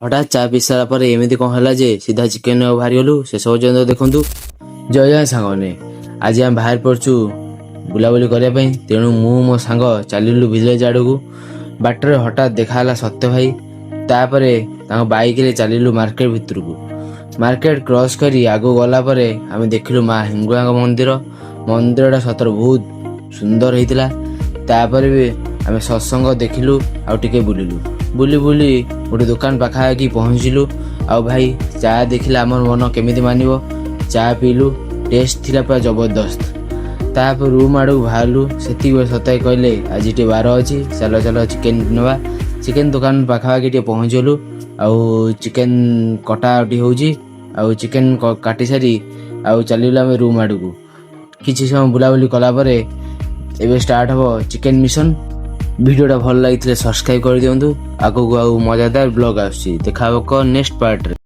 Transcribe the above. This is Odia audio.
ହଠାତ୍ ଚା ପିଇ ସାରିଲା ପରେ ଏମିତି କଣ ହେଲା ଯେ ସିଧା ଚିକେନ ବାହାରିଗଲୁ। ଶେଷ ପର୍ଯ୍ୟନ୍ତ ଦେଖନ୍ତୁ। ଜୟ ଜୟ ସାଙ୍ଗମାନେ। ଆଜି ଆମେ ବାହାରି ପଡ଼ୁଛୁ ବୁଲାବୁଲି କରିବା ପାଇଁ। ତେଣୁ ମୁଁ ମୋ ସାଙ୍ଗ ଚାଲିଲୁ ଭିଲେଜ ଆଡ଼କୁ। ବାଟରେ ହଠାତ୍ ଦେଖା ହେଲା ସତ୍ୟ ଭାଇ। ତାପରେ ତାଙ୍କ ବାଇକରେ ଚାଲିଲୁ ମାର୍କେଟ ଭିତରକୁ। ମାର୍କେଟ କ୍ରସ୍ କରି ଆଗକୁ ଗଲା ପରେ ଆମେ ଦେଖିଲୁ ମା ହିଙ୍ଗୁଳାଙ୍କ ମନ୍ଦିର। ମନ୍ଦିରଟା ସତରେ ବହୁତ ସୁନ୍ଦର ହେଇଥିଲା। ତାପରେ ବି ଆମେ ସତ୍ସଙ୍ଗ ଦେଖିଲୁ ଆଉ ଟିକେ ବୁଲିଲୁ। ବୁଲି ବୁଲି ଗୋଟେ ଦୋକାନ ପାଖାପାଖି ପହଞ୍ଚିଲୁ। ଆଉ ଭାଇ, ଚା ଦେଖିଲେ ଆମର ମନ କେମିତି ମାନିବ? ଚା ପିଇଲୁ, ଟେଷ୍ଟ ଥିଲା ପୁରା ଜବରଦସ୍ତ। ତାପରେ ରୁମ୍ ଆଡ଼କୁ ବାହାରିଲୁ। ସେତିକି ବେଳେ ସତ୍ୟ କହିଲେ, "ଆଜି ଟିକେ ବାର ଅଛି, ଚାଲ ଚାଲ, ଚିକେନ ନେବା।" ଚିକେନ ଦୋକାନ ପାଖାପାଖି ଟିକେ ପହଞ୍ଚିଗଲୁ ଆଉ ଚିକେନ କଟାକଟି ହେଉଛି। ଆଉ ଚିକେନ କାଟି ସାରି ଆଉ ଚାଲିଲୁ ଆମେ ରୁମ୍ ଆଡ଼କୁ। କିଛି ସମୟ ବୁଲାବୁଲି କଲା ପରେ ଏବେ ଷ୍ଟାର୍ଟ ହେବ ଚିକେନ ମିଶନ। ଭିଡ଼ିଓଟା ଭଲ ଲାଗିଥିଲେ ସବସ୍କ୍ରାଇବ୍ କରିଦିଅନ୍ତୁ। ଆଗକୁ ଆଉ ମଜାଦାର ବ୍ଲଗ୍ ଆସୁଛି। ଦେଖା ହେବ ନେକ୍ସଟ ପାର୍ଟରେ।